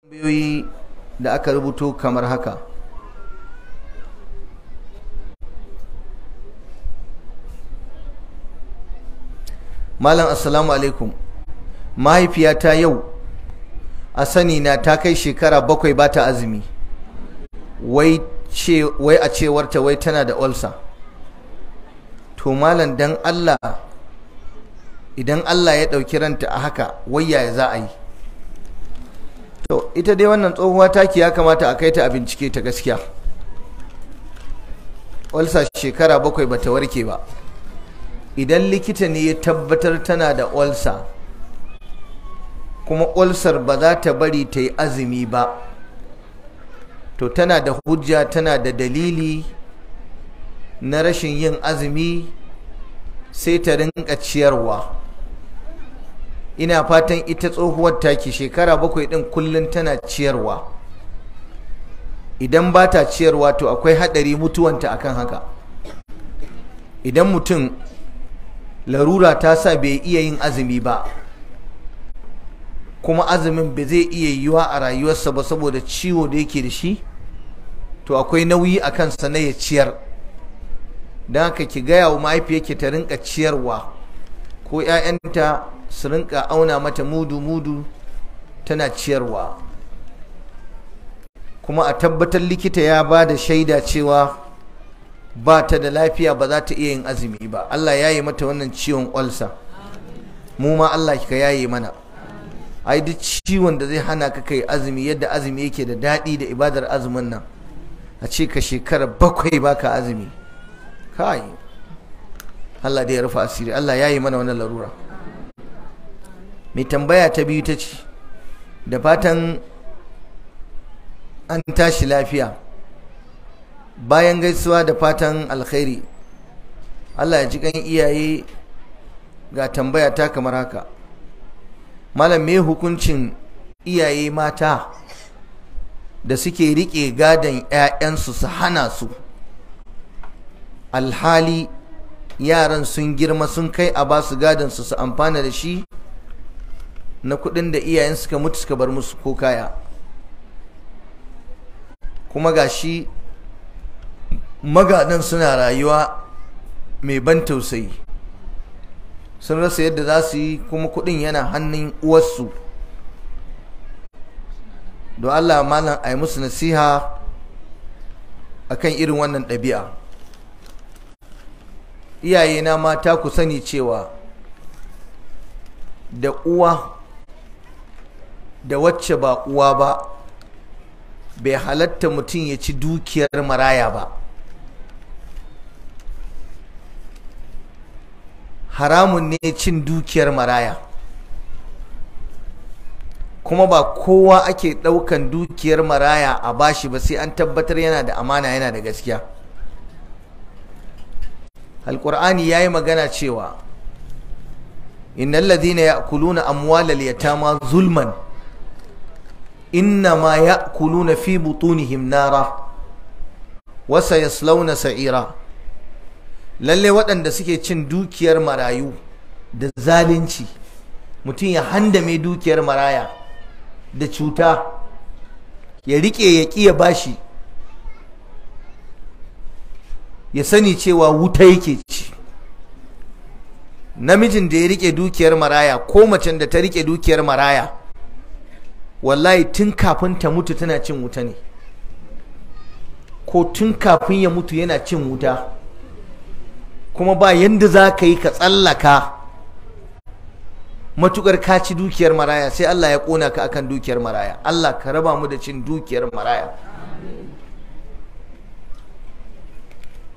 Tambayoyi da aka rubuto kamar haka. Malam, assalamu alaikum. Mahaifiyata yau a sani na ta kai shekara 7 ba ta azumi. Wai a cewarta wai tana da ulcer. To malam, dan Allah, idan Allah ya ɗauki ranta a haka, wai yaya za a yi? To ita dai wannan tsohuwa taki ya kamata a kai ta a bincike ta gaskiya. Ulcer shekara 7 bata warke ba. Idan likita ne ya tabbatar tana da ulcer, kuma ulcer ba za ta bari ta yi azumi ba, to tana da hujja, tana da dalili na rashin yin azumi, sai ta rinka ciyarwa. Ina fatan ita tsohuwar taki shekara 7 din kullum tana ciyarwa. Idan ba ta ciyarwa to akwai haɗari mutuwanta akan haka. Idan mutum larura ta sa bai iya yin azumi ba, kuma azumin bai zai iya yiwuwa a rayuwarsa ba saboda ciwo da yake da shi, to akwai nauyi a kansa na ya ciyar. Don haka ki gaya wa mahaifiyarki ta rinka ciyarwa, ko 'ya'yanta su rinka auna mata mudu-mudu tana ciyarwa. Kuma a tabbatar likita ya ba da shaida cewa ba ta da lafiya, ba za ta iya yin azumi ba. Allah ya yi mata wannan ciwon ulcer. Mu ma Allah ka yaye mana. Ai duk ciwon da zai hana ka kai azumi, yadda azumi yake da daɗi da ibadar azumin nan, a ce ka shekara 7 baka azumi, kai Allah da ya rufa asiri. Allah ya yi mana wannan larura. Mai tambaya ta biyu ta ce, da fatan an tashi lafiya, bayan gaisuwa da fatan alkhairi, Allah ya ji kan iyaye. Ga tambaya ta kamar haka. Malam, me hukuncin iyaye mata da suke rike gadon 'ya'yansu su hana su, alhali yaran sun girma sun kai a ba su gadon su su amfana da shi na kudin da iyayen suka mutu suka bar musu ko kaya? Kuma gashi magadan suna rayuwa mai ban tausayi, sun rasa yadda za su yi, kuma kudin yana hannun uwarsu. Don Allah malam, a yi musu nasiha akan irin wannan ɗabi'a. Iyayena mata, ku sani cewa da uwa da wacce ba uwa ba, bai halatta mutum ya ci dukiyar maraya ba. Haramun ne cin dukiyar maraya. Kuma ba kowa ake ɗaukan dukiyar maraya a bashi ba sai an tabbatar yana da amana, yana da gaskiya. Alƙur'ani ya yi magana cewa innal ladhina ya'kuluna amwalal yatama zulman innama ya'kuluna fi butunihim nara wa sayaslawna sa'ira. Lalle waɗanda suke cin dukiyar marayu da zalunci, mutum ya handame dukiyar maraya da cuta, ya rike ya ƙi ya bashi, ya sani cewa wuta yake ci. Namijin da ya rike dukiyar maraya ko macen da ta rike dukiyar maraya, wallahi tun kafin ta mutu tana cin wuta ne, ko tun kafin ya mutu yana cin wuta. Kuma ba yanda za ka yi ka tsallaka matukar ka ci dukiyar maraya, sai Allah ya kona ka akan dukiyar maraya. Allah ka raba mu da cin dukiyar maraya.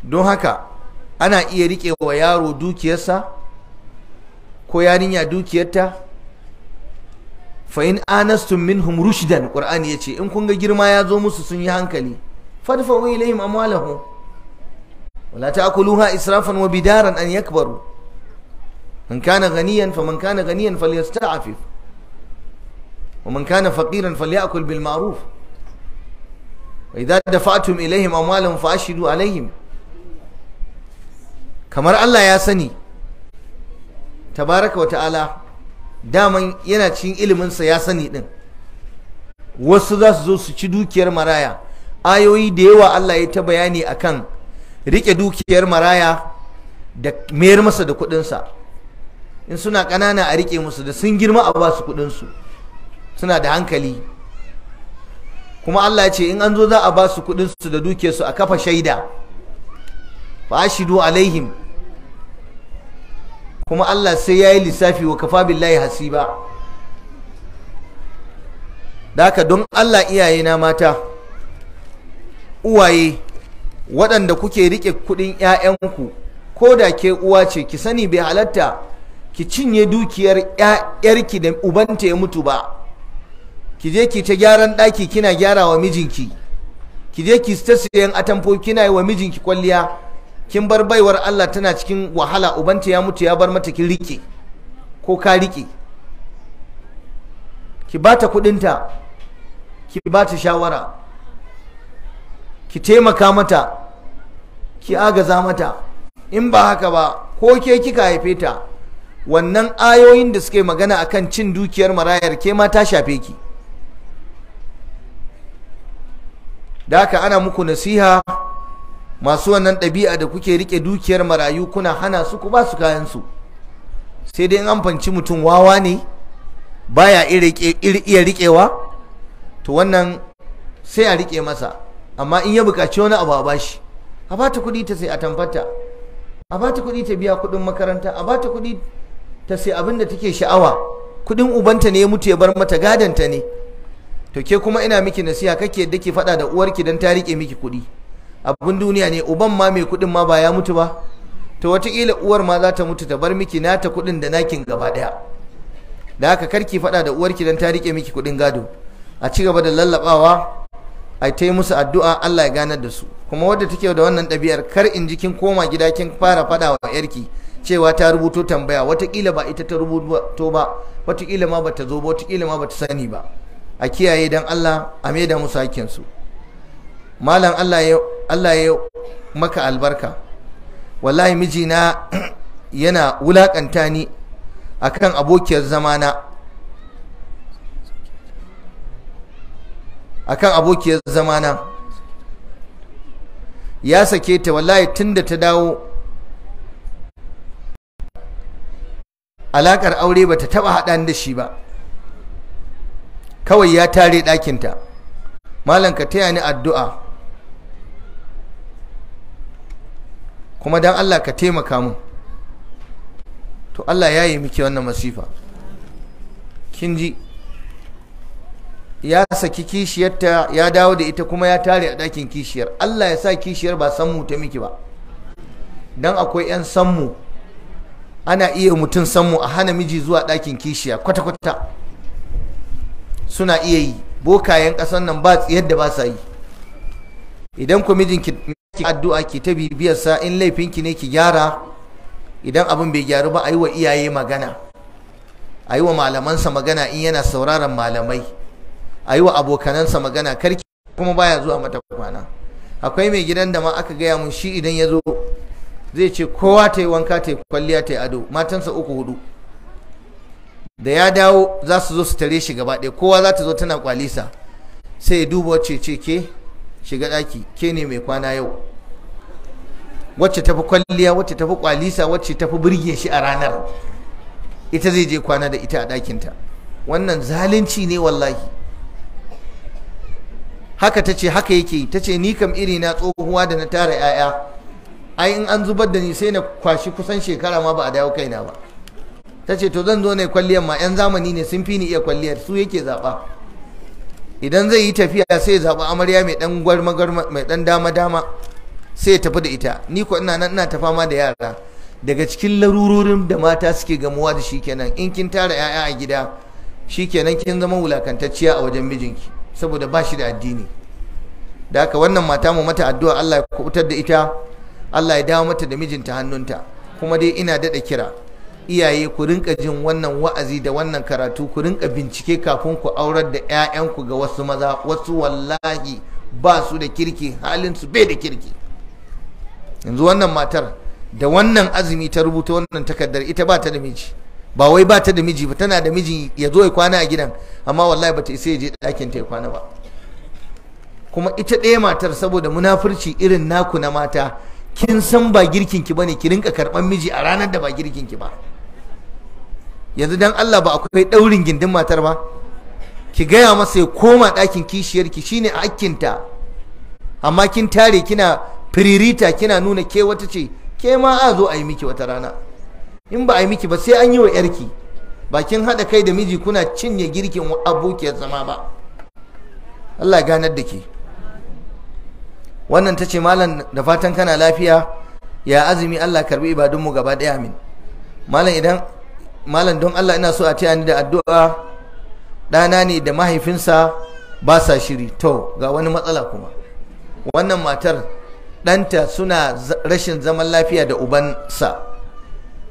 Don haka ana iya riƙe wa yaro dukiyarsa ko yarinya dukiyarta. Fa in anastum minhum rushdan, Qur'ani yace in kun ga girma ya zo musu sun yi hankali, fadfa'u ilaihim amwalahum wala ta'kuluha israfan wa bidaran an yakbaru. Man kana ghaniyan faman kana ghaniyan falyasta'fif wa man kana faqiran falyakul bil ma'ruf wa idha dafa'tum ilaihim amwalahum fa'ashidu alaihim. Kamar Allah ya sani tabaraka wa ta'ala, daman yana cikin iliminsa ya sani din. Wasu za su zo su ci dukiyar maraya. Ayoyi da yawa Allah ya ta bayani akan rike dukiyar maraya da mayar masa da kuɗinsa. In suna ƙanana a rike musu, da sun girma a ba su kuɗinsu, suna da hankali. Kuma Allah ya ce in an zo za a ba su kuɗinsu da dukiyarsu a kafa shaida, fa ashidu alaihim. Kuma Allah sai ya yi lissafi, wa kafa billahi hasiba. Da haka don Allah iyayena mata, uwaye waɗanda kuke riƙe kuɗin 'ya'yanku, ko da ke uwa ce, ki sani bai halatta ki cinye dukiyar 'yarki da ubanta ya mutu ba. Ki je ki ta gyaran ɗaki kina gyara wa mijinki, ki je ki ta siyan atamfo kina yi wa mijinki kwalliya, kin bar baiwar Allah tana cikin wahala, ubanta ya mutu ya bar mata, kin riƙe ko ka riƙe. Ki bata kuɗinta, ki bata shawara, ki taimaka mata, ki agaza mata. In ba haka ba, ko ke kika haife ta, wannan ayoyin da suke magana akan cin dukiyar marayar ke ma ta shafe ki. Da haka ana muku nasiha, masu wannan ɗabi'a da kuke rike dukiyar marayu kuna hana su, ku ba su kayansu. Sai dai in an fanci mutum wawa ne baya iya riƙewa, to wannan sai a riƙe masa. Amma in ya buƙaci wani abu a bashi, a bata kuɗi ta sai a tamfata, a bata kuɗi ta biya kuɗin makaranta, a bata kuɗi ta sai abin da take sha'awa. Kuɗin ubanta ne ya mutu ya bar mata, gadonta ne. To ke kuma ina miki nasiha, kake yadda ki faɗa da uwarki don ta riƙe miki kuɗi. Abin duniya ne, uban ma mai kuɗin ma ba ya mutu ba, to wataƙila uwar ma za ta mutu ta bar miki nata kuɗin da nakin gaba ɗaya. Da haka karki faɗa da uwarki don ta riƙe miki kuɗin gado. A ci gaba da lallaɓawa, a ta yi musu addu'a Allah ya ganar da su. Kuma wadda take da wannan ɗabi'ar, kar in ji kin koma gida kin fara faɗa wa yarki cewa ta rubuto tambaya, wataƙila ba ita ta rubuto ba, wataƙila ma bata zo ba, wataƙila ma bata sani ba. A kiyaye don Allah, a maida musu hakkinsu. Malam, Allah ya maka albarka. Wallahi mijina yana wulakanta ni akan abokiyar zamana, akan abokiyar zamana. Ya sake ta, wallahi tunda ta dawo alakar aure bata taba haɗa ni da shi ba, kawai ya tare ɗakinta. Malam ka taya ni addu'a, kuma dan Allah ka taimaka mun. To Allah ya yi miki wannan masifa. Kin ji, ya saki kishiyarta ya dawo da ita, kuma ya tare a ɗakin kishiyar. Allah ya sa kishiyar ba sammu ta miki ba, dan akwai 'yan sammu. Ana iya mutum sammu a hana miji zuwa ɗakin kishiya kwata-kwata, suna iya yi. Bokayen ƙasar nan ba yadda ba sa yi. Idan ku mijinki addu'a ki ta bibiyarsa, in laifinki ne ki gyara. Idan abin bai gyaru ba, a yi wa iyaye magana, a yi wa malamansa magana in yana sauraron malamai, a yi wa abokanansa magana, karki kuma baya zuwa mata kwana. Akwai mai gidan da ma aka gaya mun shi idan ya zo zai ce kowa ta yi wanka, ta yi kwalliya, ta yi ado, matansa 3, 4. Da ya dawo za su zo su tare shi gaba ɗaya, kowa za ta zo tana kwalisa. Sai ya duba wacce, ce ke shiga ɗaki, ke ne mai kwana yau. Wacce tafi kwalliya, wacce tafi kwalisa, wacce tafi burge shi a ranar, ita zai je kwana da ita a ɗakinta. Wannan zalunci ne wallahi. Haka ta ce haka yake. Ta ce ni kam iri na tsohuwa da na tara 'ya'ya, ai in an zubar da ni sai na kwashi kusan shekara ma ba a dawo kaina ba. Ta ce to zan zo ne kwalliyar ma 'yan zamani ne sun fi ni iya kwalliyar, su yake zaɓa. Idan zai yi tafiya sai ya zaɓi amarya mai ɗan gwarma gwarma, mai ɗan dama dama, sai ya tafi da ita. Ni ko ina nan ina ta fama da yara. Daga cikin larurorin da mata suke gamuwa da shi kenan, in kin tara 'ya'ya a gida shikenan kin zama wulakantacciya a wajen mijinki, saboda ba shi da addini. Da haka wannan mata mu mata addu'a Allah ya kubutar da ita, Allah ya dawo mata da mijinta hannunta. Kuma dai ina daɗa kira iyaye, ku rinka jin wannan wa'azi da wannan karatu, ku rinka bincike kafin ku aurar da 'ya'yanku ga wasu maza. Wasu wallahi ba su da kirki, halin su bai da kirki. Yanzu wannan matar da wannan azumi ta rubuta wannan takardar, ita ba ta da miji, Ba wai ba ta da miji ba, tana da miji ya zo ya kwana a gidan, amma wallahi ba ta isa ya je ɗakin ta ya kwana ba. Kuma ita ɗaya matar saboda munafurci irin naku na mata, kin san ba girkin ki bane, ki rinka karɓan miji a ranar da ba girkin ki ba. Yanzu dan Allah ba akwai ɗaurin gindin matar ba? Ki gaya masa ya koma ɗakin kishiyarki, shine hakkinta. Amma kin tare kina firirita, kina nuna ke wata ce, ke ma a zo a yi miki wata rana. In ba a yi miki ba sai an yi wa yarki. Ba kin haɗa kai da miji kuna cinye girkin abokiyar zama ba. Allah ganar da ke. Wannan ta ce malam da fatan kana lafiya, ya azumi, Allah karbi ibadunmu gaba ɗaya, amin. Malam idan malam don Allah ina so a taya ni da addu'a, ɗana ne da mahaifinsa ba sa shiri. To ga wani matsala kuma, wannan matar ɗanta suna rashin zaman lafiya da ubansa,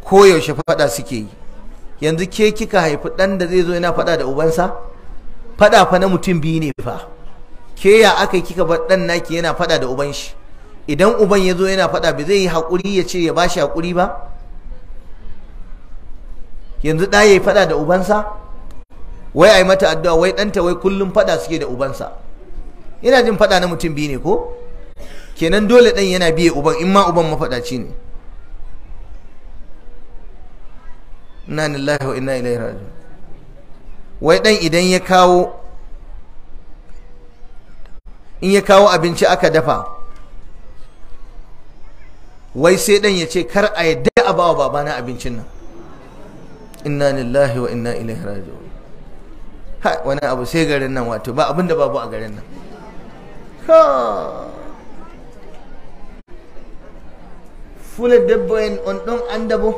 koyaushe faɗa suke yi. Yanzu ke kika haifi ɗan da zai zo yana faɗa da ubansa? Faɗa fa na mutum biyu ne fa. Ke ya aka kika bar ɗan naki yana faɗa da uban shi? Idan uban ya zo yana faɗa, ba zai yi haƙuri ya ce ya ba shi haƙuri ba? Yanzu ɗa ya yi faɗa da ubansa? Wai a yi mata addu'a, wai ɗanta wai kullum faɗa suke da ubansa. Ina jin faɗa na mutum biyu ne ko? Kenan dole ɗan yana biye uban, in ma uban mafaɗaci ne. Inna lillahi wa inna ilaihi raji'un. Wai ɗan idan ya kawo, in ya kawo abinci aka dafa, wai sai ɗan ya ce kar a yadda a bawa babana abincin nan. Inna lillahi wa inna ilaihi raji'un. Ha, wani abu sai garin nan, wato ba abin da babu a garin nan. Ha, fula debbo en on ɗon anda bo,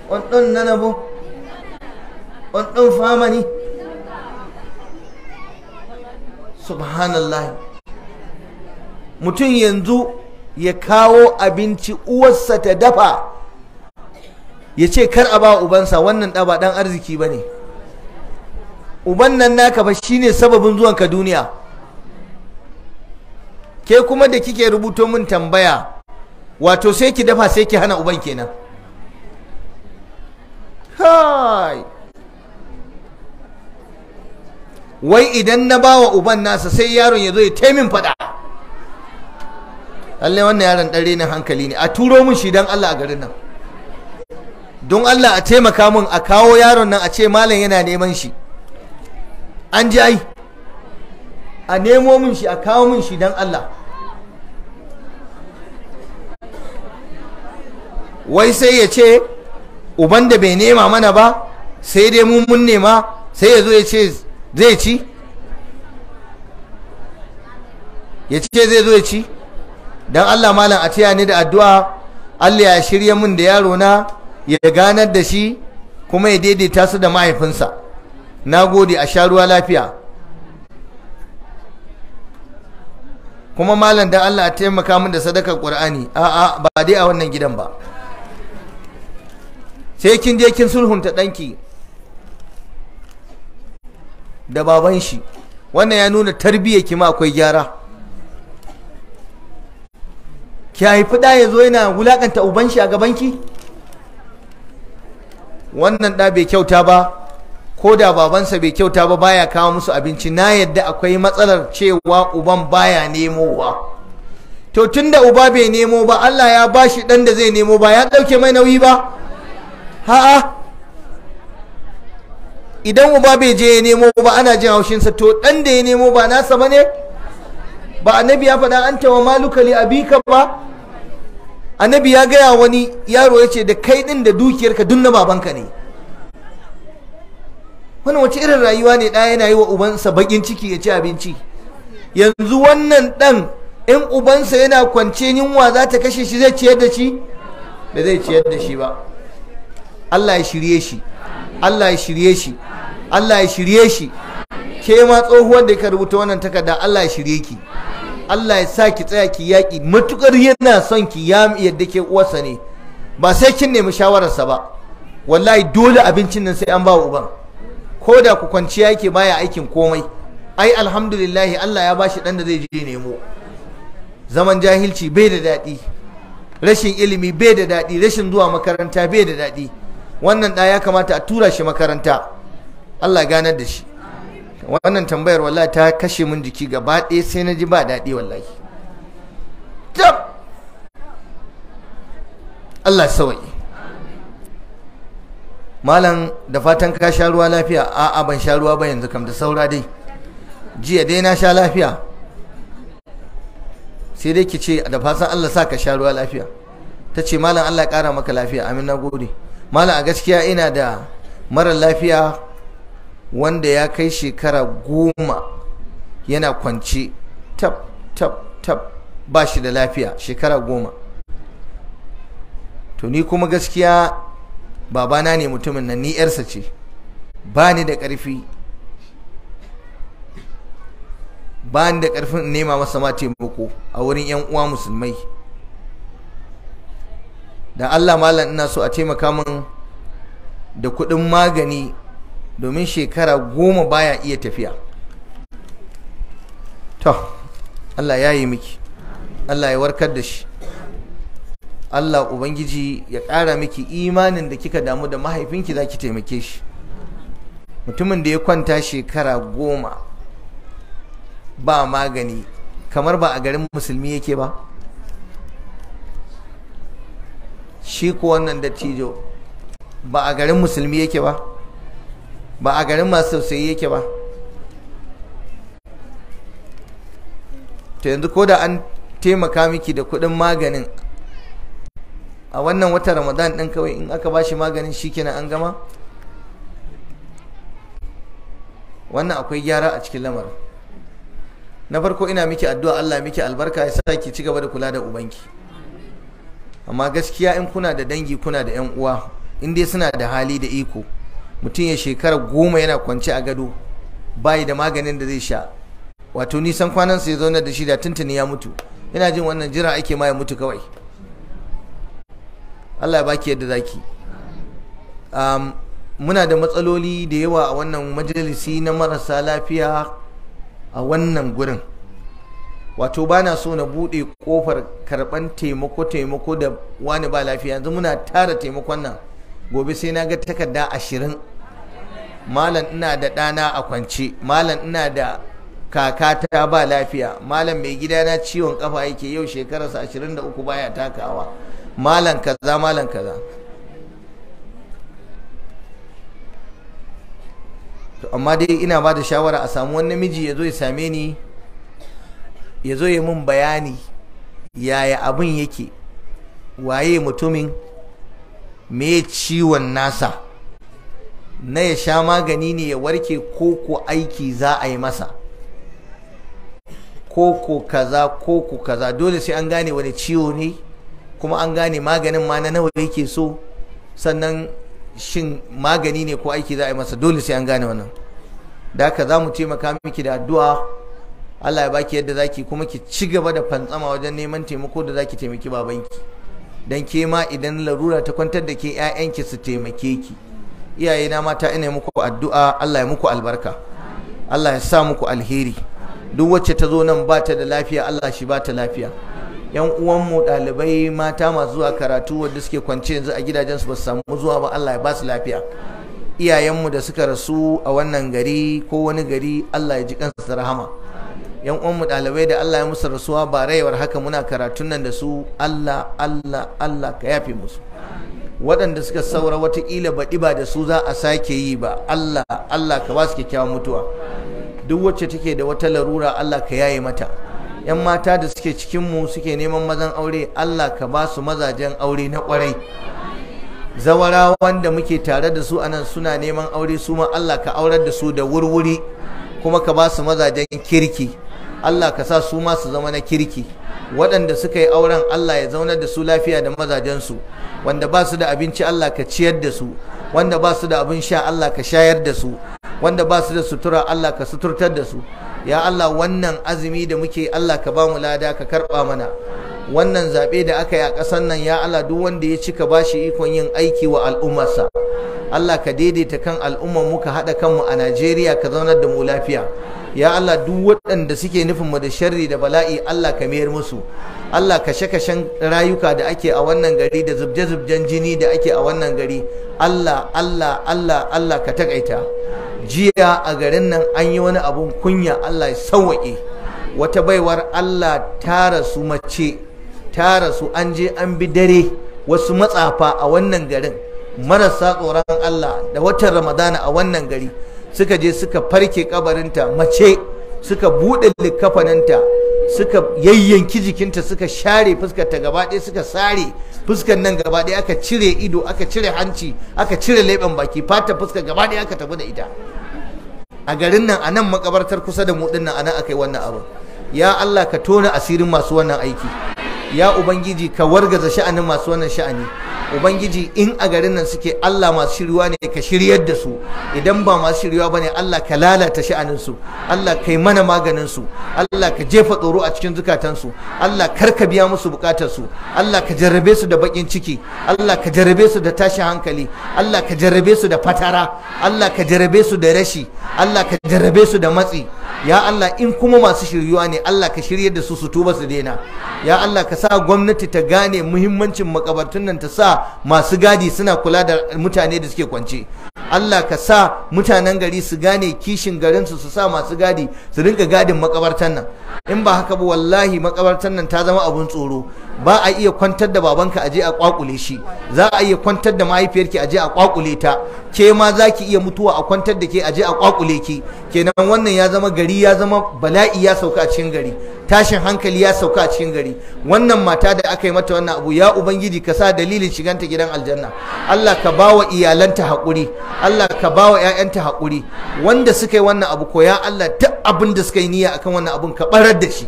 on ɗon nana bo, on ɗon famani. Subhanallah. Mutum yanzu ya kawo abinci uwarsa ta dafa, ya ce kar a ba ubansa. Wannan ɗa ba ɗan arziki ba ne. Uban nan naka fa shine sababin zuwanka duniya. Ke kuma da kike rubuto min tambaya, wato sai ki dafa sai ki hana uban kenan. Kai, wai idan na bawa uban nasa sai yaron ya zo ya taimin faɗa. Lallai wannan yaron ɗan renin hankali ne. A turo min shi don Allah a garin nan. Don Allah a taimaka min a kawo yaron nan, a ce malam yana neman shi. An ji ai, a nemo min shi, a kawo min shi don Allah. Wai sai ya ce uban da bai nema mana ba, sai dai mu mun nema, sai ya zo ya ce zai ci, ya ce zai zo ya ci. Don Allah malam a taya ni da addu'a, Allah ya shirya min da yaro na, ya ganar da shi kuma ya daidaita su da mahaifinsa. Na gode, a sha ruwa lafiya. Kuma malam dan Allah a taimaka min da sadakar Qur'ani. A'a, ba dai a wannan gidan ba. Sai kin je kin sulhunta danki da baban shi. Wannan ya nuna tarbiyyar ki ma akwai gyara. Ki haifi da ya zo yana wulakanta uban shi a gaban ki? Wannan da bai kyauta ba. Ko da babansa bai kyauta ba, baya kawo musu abinci. Na yadda akwai matsalar cewa uban baya nemowa. To tunda uba bai nemo ba, Allah ya bashi dan da zai nemo, ba ya dauke mai nauyi ba. Ha'a, idan uba bai je ya nemo ba ana jin haushinsa, to dan da ya nemo ba nasa bane? Ba annabi ya faɗa anta wa maluka li abika ba? Annabi ya gaya wani yaro ya ce da kai din da dukiyarka duk na babanka ne. Wannan wace irin rayuwa ne, ɗaya yana yi wa ubansa bakin ciki ya ci abinci. Yanzu wannan ɗan in ubansa yana kwance yunwa za ta kashe shi, zai ciyar da shi? Ba zai ciyar da shi ba. Allah ya shirye shi, Allah ya shirye shi, Allah ya shirye shi. Ke ma tsohuwar da ka rubuta wannan takarda, Allah ya shirye ki, Allah ya sa ki tsaya ki yaƙi. Matukar yana son ki, ya yadda ke uwarsa ne, ba sai kin nemi shawararsa ba. Wallahi dole abincin nan sai an ba wa uban, ko da ku kwanciya yake baya aikin komai. Ai alhamdulillah Allah ya bashi dan da zai je nemo. Zaman jahilci bai da daɗi, rashin ilimi bai da daɗi, rashin zuwa makaranta bai da daɗi. Wannan ɗa ya kamata a tura shi makaranta. Allah ganar da shi. Wannan tambayar wallahi ta kashe mun jiki gaba ɗaya, sai na ji ba daɗi wallahi. Tab! Allah sawaye. Malam, da fatan ka sha ruwa lafiya. A'a, ban sha ruwa ba yanzu kam, da saura dai. Jiya dai na sha lafiya. Sai dai ki ce da fatan Allah sa ka sha ruwa lafiya. Ta ce malam Allah ya ƙara maka lafiya. Amin, na gode. Malam, a gaskiya ina da mara lafiya wanda ya kai shekara 10 yana kwance tab tab tab, ba shi da lafiya shekara 10. To ni kuma gaskiya babana ne mutumin nan, ni yarsa ce, ba ni da ƙarfi, ba ni da ƙarfin nema masa ma taimako a wurin 'yan uwa musulmai. Da Allah malam ina so a taimaka min da kuɗin magani domin shekara 10 baya iya tafiya. To Allah ya yi miki, Allah ya warkar da shi, Allah Ubangiji ya ƙara miki imanin da kika damu da mahaifinki za ki taimake shi. Mutumin da ya kwanta shekara 10 ba magani, kamar ba a garin musulmi yake ba. Shi ko wannan dattijo ba a garin musulmi yake ba, ba a garin masu tausayi yake ba. To yanzu ko da an taimaka miki da kuɗin maganin a wannan watan Ramadan ɗin kawai, in aka bashi maganin shikenan an gama. Wannan akwai gyara a cikin lamarin. Na farko ina miki addu'a Allah miki albarka ya sa ki ci gaba da kula da ubanki. Amma gaskiya in kuna da dangi, kuna da yan uwa, in dai suna da hali da iko, mutum ya shekara 10 yana kwance a gado bayi da maganin da zai sha, wato nisan kwanan sa ya zauna da shi da tuntuni ya mutu. Ina jin wannan jira ake ma ya mutu kawai. Allah ya baki yadda zaki. Muna da matsaloli da yawa a wannan majalisi na marasa lafiya a wannan gurin. Wato ba na so na buɗe ƙofar karɓan taimako da wani ba lafiya. Yanzu muna tara taimakon nan, gobe sai na ga takarda 20. Malam ina da ɗana a kwance, malam ina da kakata ba lafiya, malam mai gidana ciwon kafa yake yau shekararsa 23 baya takawa, malam kaza malam kaza. To amma dai ina ba da shawara a samu wani namiji ya zo ya same ni, ya zo ya mun bayani yaya abin yake, waye mutumin, me ciwon nasa, na ya sha magani ne ya warke ko ko aiki za a yi masa, ko ko kaza ko ko kaza. Dole sai an gane wani ciwo ne, kuma an gane maganin ma na nawa yake so, sannan shin magani ne ko aiki za a yi masa. Dole sai an gane wannan. Da haka za mu taimaka miki da addu'a, Allah ya baki yadda zaki, kuma ki ci gaba da fantsama wajen neman taimako da zaki taimaki babanki. Dan ke ma idan larura ta kwantar da ke, ƴaƴanki su taimake ki. Iyaye na mata ina muku addu'a, Allah ya muku albarka, Allah ya sa muku alheri. Duk wacce ta zo nan ba ta da lafiya, Allah shi ba ta lafiya. Yan uwanmu ɗalibai mata masu zuwa karatu wadda suke kwance yanzu a gidajensu ba su samu zuwa ba, Allah ya ba su lafiya. Iyayenmu da suka rasu a wannan gari ko wani gari, Allah ya ji kansu da rahama. Yan uwanmu ɗalibai da Allah ya musu rasuwa ba rayuwar haka muna karatun nan da su, Allah Allah Allah ka yafe musu. Waɗanda suka saura watakila baɗi ba da su za a sake yi ba, Allah Allah ka ba su kyakkyawan mutuwa. Duk wacce take da wata larura, Allah ka yaye mata. Yan mata da suke cikinmu suke neman mazan aure, Allah ka ba su mazajen aure na kwarai. Zawarawan da muke tare da su anan suna neman aure, su ma Allah ka aurar da su da wurwuri, kuma ka ba su mazajen kirki. Allah ka sa su ma su zama na kirki. Waɗanda suka yi auren, Allah ya zaunar da su lafiya da mazajensu. Wanda ba su da abinci, Allah ka ciyar da su. Wanda ba su da abin sha, Allah ka shayar da su. Wanda ba su da sutura, Allah ka suturtar da su. Ya Allah, wannan azumi da muke, Allah ka ba mu lada, ka karɓa mana. Wannan zaɓe da aka yi a ƙasar nan, ya Allah, duk wanda ya cika ba shi ikon yin aiki wa al'ummarsa. Allah ka daidaita kan al'ummar mu, ka haɗa kanmu a Najeriya, ka zaunar da mu lafiya. Ya Allah, duk waɗanda suke nufin mu da sharri da bala'i, Allah ka mayar musu. Allah, kashe-kashen rayuka da ake a wannan gari da zubje-zubjen jini da ake a wannan gari, Allah, Allah, Allah, Allah ka takaita. Jiya a garin nan an yi wani abun kunya, Allah ya sauwaƙe. Wata baiwar Allah ta rasu, mace ta rasu, an je an bi dare, wasu matsafa a wannan garin marasa tsoron Allah, da watan Ramadana a wannan gari, suka je suka farke kabarinta, mace, suka buɗe likkafaninta, suka yayyanki jikinta, suka share fuskarta gaba ɗaya, suka sare fuskar nan gaba ɗaya, aka cire ido, aka cire hanci, aka cire leɓen baki, fata fuskar gaba ɗaya aka tafi da ita. A garin nan, a nan makabartar kusa da mu ɗin nan, a nan aka yi wannan abu. Ya Allah, ka tona asirin masu wannan aiki. Ya Ubangiji, ka wargaza sha'anin masu wannan sha'ani. Ubangiji, in a garin nan suke, Allah, masu shiryuwa ne, ka shiryar da su. Idan ba masu shiryuwa bane, Allah, ka lalata sha'anin su. Allah, kai mana maganin su. Allah, ka jefa tsoro a cikin zukatan su. Allah, kar ka biya musu bukatar su. Allah, ka jarrabe su da bakin ciki. Allah, ka jarrabe su da tashin hankali. Allah, ka jarrabe su da fatara. Allah, ka jarrabe su da rashi. Allah, ka jarrabe su da matsi. Ya Allah, in kuma masu shiryuwa ne, Allah, ka shiryar da su, su tuba su daina. Ya Allah, ka sa gwamnati ta gane muhimmancin makabartun nan, ta sa masu gadi suna kula da mutane da suke kwance. Allah, ka sa mutanen gari su gane kishin garinsu, su sa masu gadi su rinka gadin makabartan nan. In ba haka ba, wallahi makabartan nan ta zama abun tsoro. Ba a iya kwantar da babanka aje a kwakule shi, za a iya kwantar da mahaifiyarki aje a kwakule ta, ke ma za ki iya mutuwa a kwantar da ke aje a kwakule ki. Kenan wannan ya zama gari, ya zama bala'i, ya sauka a cikin gari, tashin hankali ya sauka a cikin gari. Wannan mata da aka yi mata wannan abu, ya Ubangiji, ka sa dalilin shiganta gidan aljanna. Allah, ka ba wa iyalanta haƙuri. Allah, ka ba wa 'ya'yanta haƙuri. Wanda suka yi wannan abu ko, ya Allah, duk abin da suka yi niyya akan wannan abun, ka barar da shi.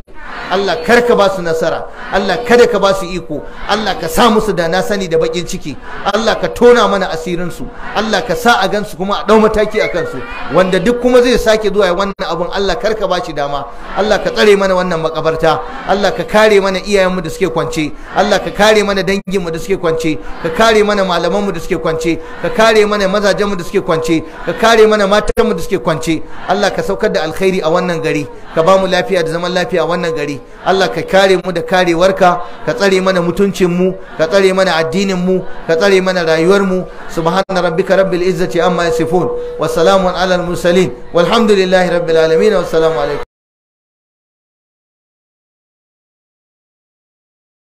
Allah, kar ka ba su nasara. Allah, kada ka ba su iko. Allah, ka sa musu da na sani da bakin ciki. Allah, ka tona mana asirin su. Allah, ka sa a gansu kuma a dau mataki a kansu. Wanda duk kuma zai sake zuwa ya wannan abun, Allah, kar ka ba shi dama. Allah, ka tsare mana wannan makabarta. Allah, ka kare mana iyayenmu da suke kwance. Allah, ka kare mana danginmu da suke kwance. Ka kare mana malamanmu da suke kwance. Ka kare mana mazajenmu da suke kwance. Ka kare mana matanmu da suke kwance. Allah, ka saukar da alkhairi a wannan gari, ka ba mu lafiya da zaman lafiya a wannan gari. Allah, ka kare mu da karewarka, ka tsare mana mutuncinmu, ka tsare mana addininmu, ka tsare mana rayuwarmu. Subhana rabbika rabbil izzati amma yasifun, wa salamun alal mursalin, walhamdulillahi rabbil alamin, wassalamu alaikum.